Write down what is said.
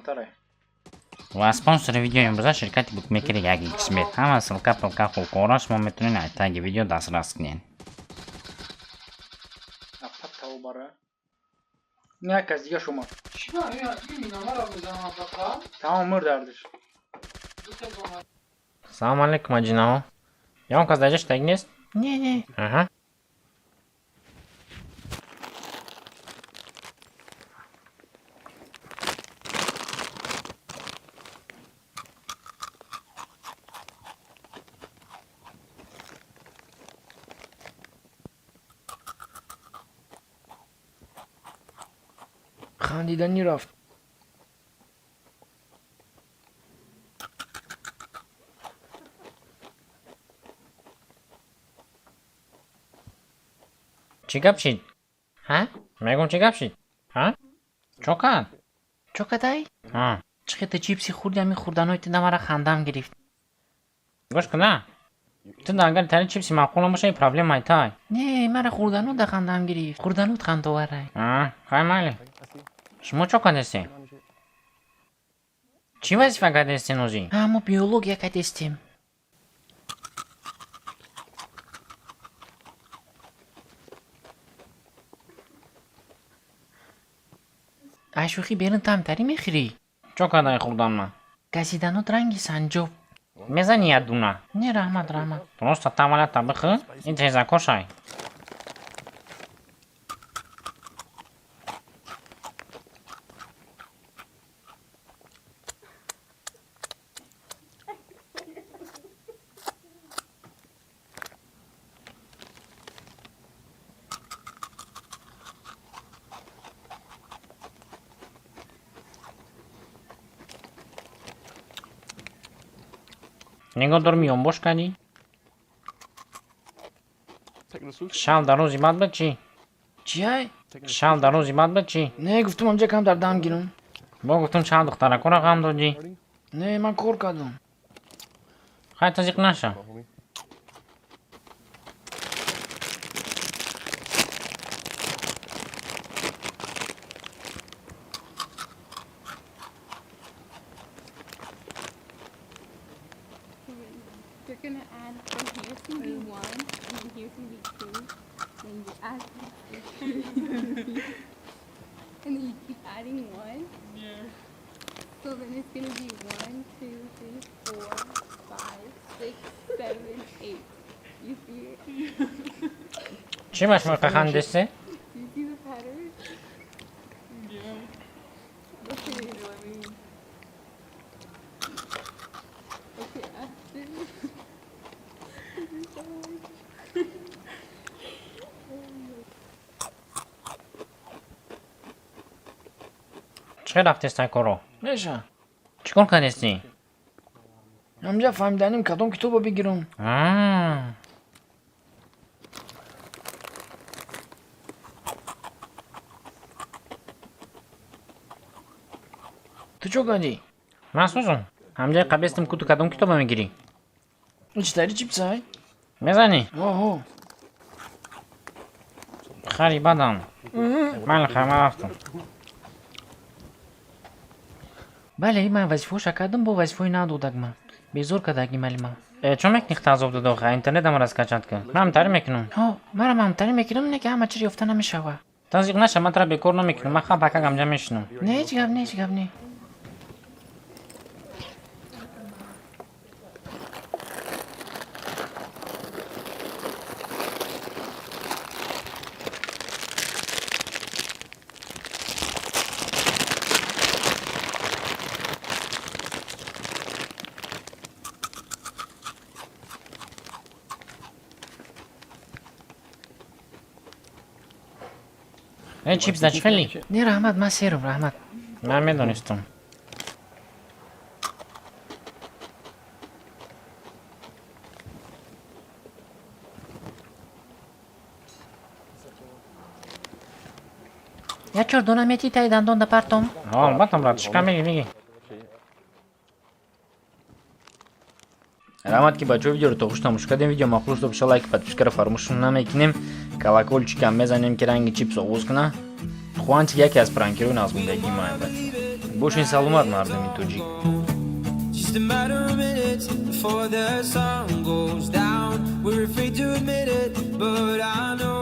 Арзонтаре. Ва спонсори видеои имрӯза ширкати букмекери 1xBet. Ҳама ссылка, пилка, хулкора шумо метавонед аз таги видео дастрас кунед. Апа тавбара. Не, як кас дига шумо. Чӣ ба ин минамаро мезанам фақат? Тамом, мур дардиш. Ду кас омад. Салому алейкум, аҷинаҳо. Ягон кас дар ҷа шидаги нест? Не. Аҳа. Хандиданӣ рафт. Чӣ гап шид? Ҳа? Мегӯм, чӣ гап шид? Ҳа? Чо кард? Чо кадай? Ҳа. Чӣ хел ту чипси хӯрди, ҳамин хӯрданои ту мара хандам гирифт. Гӯш куна. Ту агар тари чипси маъқул набоша, ин проблемаи тай. Не, мара хӯрданот да хандам гирифт. Хӯрданот хандоварай. А, хай, майли. Шумо чо кардестем? Чӣ вазифа кардестен озӣ? Ҳа, мо биология кардестем. Ай шӯхӣ берун тамтарӣ мехӯрӣ? Чо кардаи хӯрданма? Газиданот ранги санҷоб. Мезани як дуна. Не, раҳмат, раҳмат. Просто тавалята бихӯр, ин тезакошай. Нигоҳ дор, миёнбош кардӣ? Шав дар рӯзи бад буд чӣ? Чиай? Шав дар рӯзи бад буд чӣ? Не, гуфтум амҷа кам дар дам гирам. Бо гуфтум, чанд духтаракоро ғам додӣ. Не, ман кор кардам. Хай, тазиқ наша. You're gonna add from here, it's gonna be one, and then here's gonna be two, then you add three, and then you keep adding one. Yeah. So then it's gonna be one, two, three, four, five, six, seven, eight. You see it? Чӣ ба шумо хандесте? Do you see the pattern? Yeah. Okay. Let me. Okay, after. This is so hard. Чӣ рафтестай коро? Меша. Чӣ кор кардестӣ? Амҷа фаҳмиданим кадом китобо бигирам. А. Ту чо кардӣ? Ман сӯзум. Ҳамҷои қабестим ку ту кадом китобо мегирӣ? Чӣ тари чипсай? Мезанӣ? Оҳо. Хари бадам. Майли, хай, ман рафтам. Бале, ман вазифаоша кардам, бо вазифаи надодагма. Безор кардаги малима. Э, чо мекунӣ азоб додоха? Интернетам раскачать кун. Ман ҳамтарӣ мекунам. Ҳо, марам ҳамтарӣ мекунам, не ки ҳама чиз ёфта намешава. Тазиқ наша, ман тара бекор намекунам. Ман хаб ҳакак ҳамҷа мешинам. Не, ҳеҷ гап не, ҳеҷ гап не. Э, чипс да чӣ фели? Не, раҳмат, ман серум, раҳмат. Ман медонистам. Як чор дона метӣ, таи дандон да партом? Ҳо, албатта, братишка, меги, меги. Раҳмат, ки бачаҳо видеоро то хуш тамошо кардем. Видео маъқул шуда боша, лайк, подпискаро фаромӯш намекунем, колокольчикам мезанем, ки ранги чипс оғоз куна. Хуанчик яке аз пранкерҳои нағзмондагии ман, бачаҳо. Бошин саломат, мардуми тоҷик. Just a matter of minutes before the sun goes down. We're afraid to admit it, but I know.